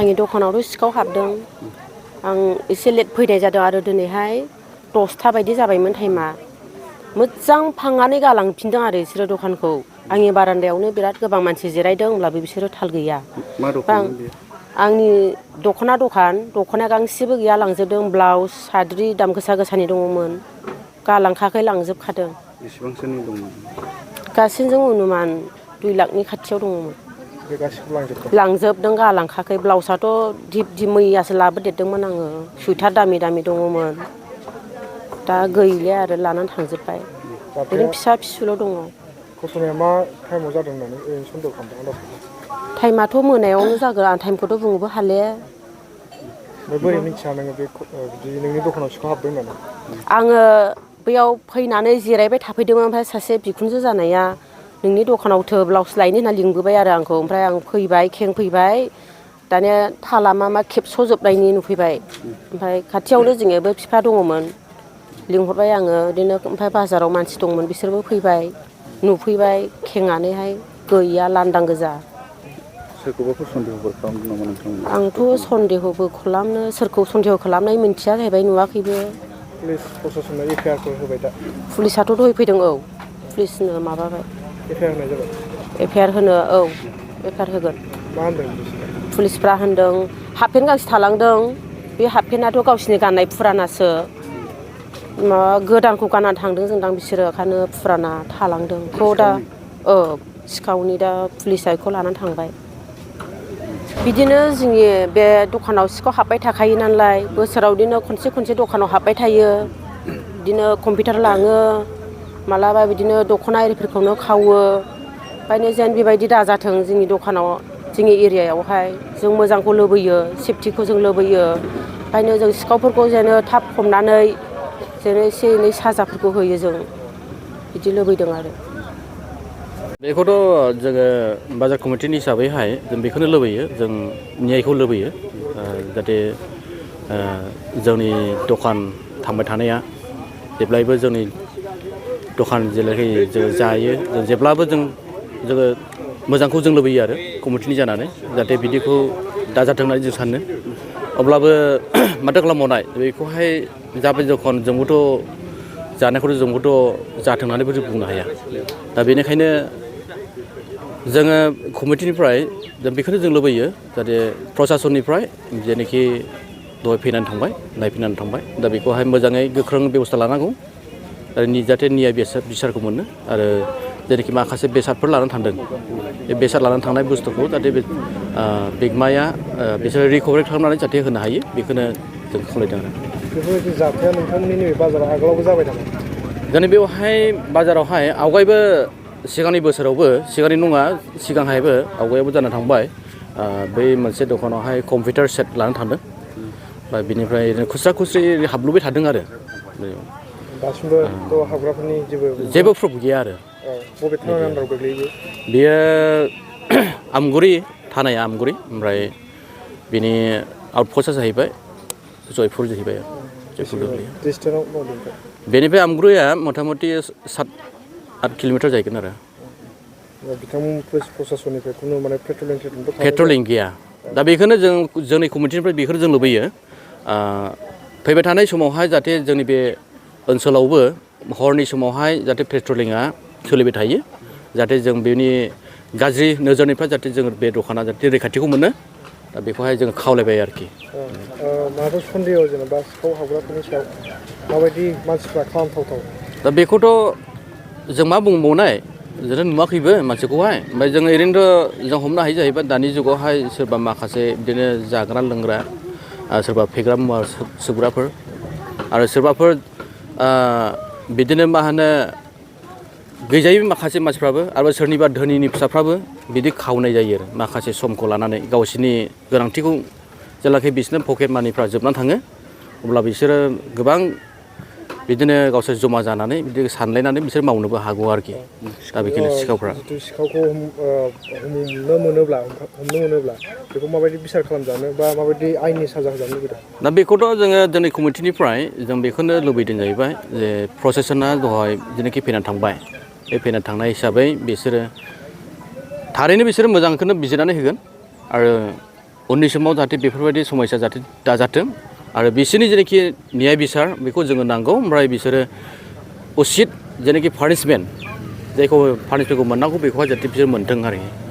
आंनि दखानावथ' सिखाव हाबदों आं एसे लेट फैनाय जादों आरो दिनैहाय 10टा बायदि जाबायमोन टाइमा मोजां फांनानै गालांफिनदों आरो बिसोरो दखानखौ आंनि बारान्दायावनो बिराद गोबां मानसि जिरायदों होमब्लाबो बिसोरो थाल गैया आंनि दख'ना गांसेबो गैया लांजोबदों ब्लाउस साद्रि दाम गोसा गोसानि दङमोन गालांखाखै लांजोबखादों बेसेबांसोनि दंमोन गासैजों अनुमान 2 लाखनि खाथियाव दङमोन बे गासिखौबो लांजोबदों गालांखाखै ब्लाउसआथ' दिप मैयासो लाबोदेरदोंमोन आङो सुइटार दामि दामि दङमोन दा गैलिया आरो लानानै थांजोब्बाय ओरैनो फिसा फिसौल' दङ घटनाया मा टाइमाव जादों होननानै ओरैनो सन्देह खालामदों टाइमाथ' मोनायावनो जागोन आं टाइमखौथ' बुंनोबो हाले बोरै मिथिया नोङो बे बिदि नोंनि दखानाव सिखाव हाबदों होननानै आङो बैयाव फैनानै जिरायबाय थाफैदोंमोन ओमफ्राय सासे बिखुनजो जानाया नोंनि दखानावथो ब्लाउस लायनो होनना लिंबोबाय आरो आंखौ ओमफ्राय आं फैबाय खेंफैबाय दानिया थाला मा खेबस'जोबनायनि नुफैबाय ओमफ्राय खाथियावनो जोंनियाबो बिफा दङमोन लिंहरबाय आङो बिदिनो ओमफ्राय बाजाराव मानसि दंमोन बिसोरबो फैबाय नुफैबाय खेंनानैहाय गैया लांदां गोजा सोरखौबाफोर सन्देहफोर खालामदों नामा नोंथांमोना आंथ' सन्देहबो खालामनो सोरखौ सन्देह खालामनाय मोनथिया जाहैबाय नुवाखैबो पुलिस प्रसासननो एफआइआरफोर होबाय दा पुलिसाथ' दहाय फैदों औ पुलिसनो माबाबाय एफआइआर होनाय जाबाय एफआइआर होनो औ एफआइआर होगोन मा होनदों पुलिसफ्रा होनदों हाफपेन्ट गांसे थालांदों बे हाफपेन्टआथ' गावसिनि गाननाय फुरानासो माबा गोदानखौ गाननानै थांदों जोंदां बिसोरो ओंखायनो फुराना थालांदों बेखौ दा सिखावनि दा पुलिसआ बेखौ लानानै थांबाय बिदिनो जोंनि बे दखानाव सिखाव हाबबाय थाखायो नालाय बोसोराव बिदिनो खनसे दखानाव हाबबाय थायो बिदिनो कम्पिउटार लाङो मालाबा बिदिनो दख'ना आरिफोरखौनो खावो ओंखायनो जेन बेबायदि दाजाथों जोंनि दखानाव जोंनि एरियायावहाय जों मोजांखौ लुबैयो सेफटिखौ जों लुबैयो ओंखायनो जों सिखावफोरखौ जेन थाब हमनानै जेन एसे एनै साजाफोरखौ होयो जों बिदि लुबैदों आरो बेखौथ' जोङो बाजार कमिटिनि हिसाबैहाय जों बेखौनो लुबैयो जों न्यायखौ लुबैयो जाहाथे जोंनि दखान थांबाय थानाया जेब्लायबो जोंनि दखान जेलाखि जों जायो जों जेब्लाबो जोङो मोजांखौ जों लुबैयो आरो कमिटिनि जानानै जाहाथे बिदिखौ दाजाथों होननानै जों सानो अब्लाबो माथो खालामबावनाय बेखौहाय जाबाय दखान जोंबोथ' जानायखौथ' जोंबोथ' जाथों होननानैबो जों बुंनो हाया दा बेनिखायनो जोङो कमिटिनिफ्राय जों बेखौनो जों लुबैयो जाहाथे प्रसासननिफ्राय जेनोखि दहाय फैनानै थांबाय नायफैनानै थांबाय दा बेखौहाय मोजाङै गोख्रों बेब'स्था लानांगौ आरो जाहाथे न्याय बिसारखौ मोनो आरो जेनोखि माखासे बेसादफोर लानानै थांदों बे बेसाद लानानै थांनाय बुस्थुखौ जाहाथे बे बिगोमाया बिसोरो रिकभारि खालामनानै जाहाथे होनो हायो बेखौनो जों खावलायदों आरो बेफोरबायदि जाथाया नोंथांमोननि नैबे बाजाराव आगोलावबो जाबाय नामा जोंनि बेवहाय बाजारावहाय आवगायबो सिगांनि बोसोरावबो सिगांनि नङा सिगांहायबो आवगायावबो जाना थांबाय बै मोनसे दखानावहाय कम्पिउटार सेट लानानै थांदों ओमफ्राय बिनिफ्राय खुस्रा खुस्रि हाबलुबाय थादों आरो दासिमबोथ' हाबग्राफोरनि जेबो प्रुफ गैया आरो बबे थानानि आन्दाराव गोग्लैयो बेयो आमगुरि थानाया आमगुरि ओमफ्राय बिनि आउटपस्टआ जाहैबाय जयपुर जाहैबाय जयपुर गोग्लैयो बेनिफ्राय आमगुरिया मथा मथि 7-8 किल'मिटार जाहैगोन आरो बिथांमोन प्रसासननिफ्राय खुनु माने पेट्रलिं गैया दा बेखौनो जों जोंनि कमिटिनिफ्राय बेखौनो जों लुबैयो फैबाय थानाय समावहाय जाहाथे जोंनि बे ओनसोलावबो हरनि समावहाय जाहाथे पेट्रलिंआ सोलिबाय थायो जाहाथे जों बेनि गाज्रि नोजोरनिफ्राय जाहाथे जों बे दखाना जाहाथे रैखाथिखौ मोनो दा बेखौहाय जों खावलायबाय आरोखि माबाफोर सन्देह जेनेबा सिखाव हाबग्राफोरनि सायाव माबायदि मानसिफ्रा खालामथावथाव दा बेखौथ' जों मा बुंबावनाय जों नुवाखैबो मानसिखौहाय ओमफ्राय जों ओरैनोथ' जों हमनो हायो जाहैबाय दानि जुगावहाय सोरबा माखासे बिदिनो जाग्रा लोंग्रा सोरबा फेग्रा मुवा सोबग्राफोर आरो सोरबाफोर बिदिनो मा होनो गैजायै माखासे मानसिफ्राबो आरो सोरनिबा धोनिनि फिसाफ्राबो बिदि खावनाय जायो आरो माखासे समखौ लानानै गावसोरनि गोनांथिखौ जेब्लाखि बिसोरनो पकेट मानिफ्रा जोबनानै थाङो अब्ला बिसोरो गोबां बिदिनो गावसोर जमा जानानै बिदि सानलायनानै बिसोर मावनोबो हागौ आरोखि दा बेखायनो सिखावफ्रा सिखावखौ हमनो मोनोब्ला बेखौ माबायदि बिसार खालामजानो बा माबायदि आयेननि साजा होजानो लुबैदों दा बेखौथ' जोङो दिनै कमिटिनिफ्राय जों बेखौनो लुबैदों जाहैबाय जे प्रसेसना दहाय जेनाखि फैनानै थांबाय बे फैनानै थांनाय हिसाबै बिसोरो थारैनो बिसोरो मोजांखौनो बिजिरनानै होगोन आरो उननि समाव जाहाथे बेफोरबायदि समस्या जाहाथे दाजाथों आरो बिसोरनि जेनाखि न्याय बिसार बेखौ जोङो नांगौ ओमफ्राय बिसोरो उसित जेनाखि पानिशमेन्ट जायखौ पानिशमेन्टखौ मोननांगौ बेखौहाय जाहाथे बिसोर मोनथों आरोखि